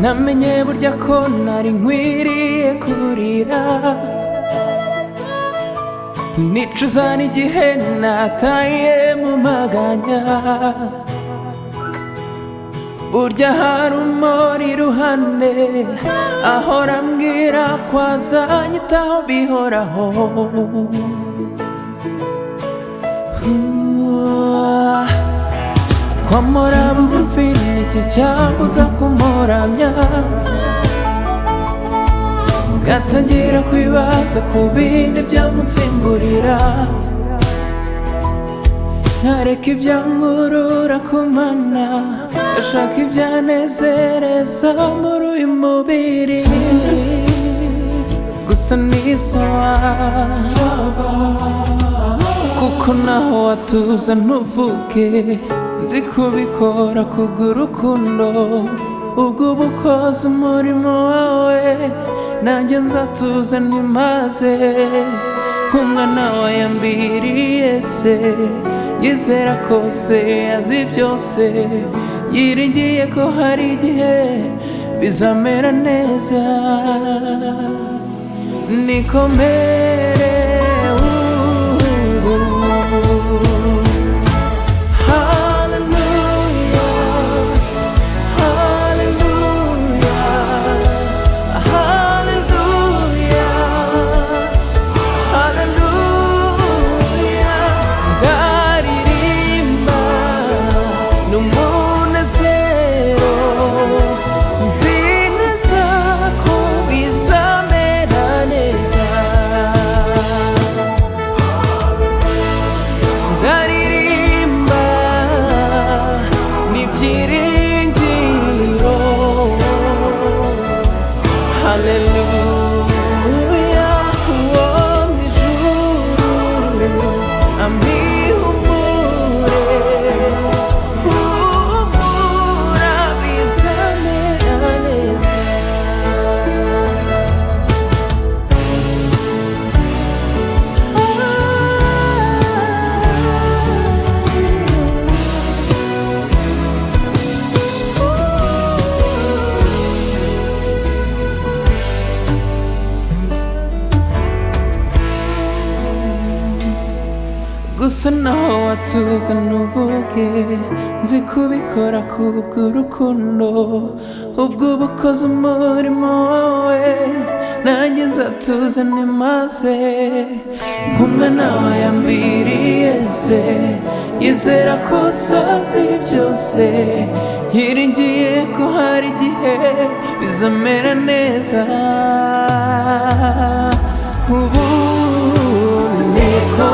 Namenye burya ko nari nkwiriye kurira, nicuza n'igihe nataye mu maganya. Burya hari umuri iruhande ahora ambwira ko azanyitaho bihoraho. Kwamora bugufi niki cyambuza kumuramya, ngatangira kwibaza ku bindi byamunsimburira, nkareka ibyankurura ku Mana, ngashaka ibyanezereza muri uyu mubiri. Gusa ni sawa, kuko naho watuza ntuvuge, nzi kubikora kubw'urukundo. Ubwo uba ukoze umurimo wawe, nanjye nzatuza ntimaze. Nk'umwana wayambiriye se, yizera ko se azi byose, yiringiye ko hari igihe bizamera neza. Nikomere ubu. Hallelujah, hallelujah, hallelujah, hallelujah. Ndaririmba n'umunezero, nzi neza ko bizamera neza. Ndaririmba n'ibyiringiro, haleluya, uwo mu ijuru amihumure, humura bizamera neza. Gusa naho watuza ntuvuge, nzi kubikora kubw'urukundo. Ubwo uba ukoze umurimo wawe, nanjye nzatuza ntimaze. Nk'umwana wayambiriye se, yizera ko azi byose, yiringiye ko hari igihe bizamera neza. Ubu niko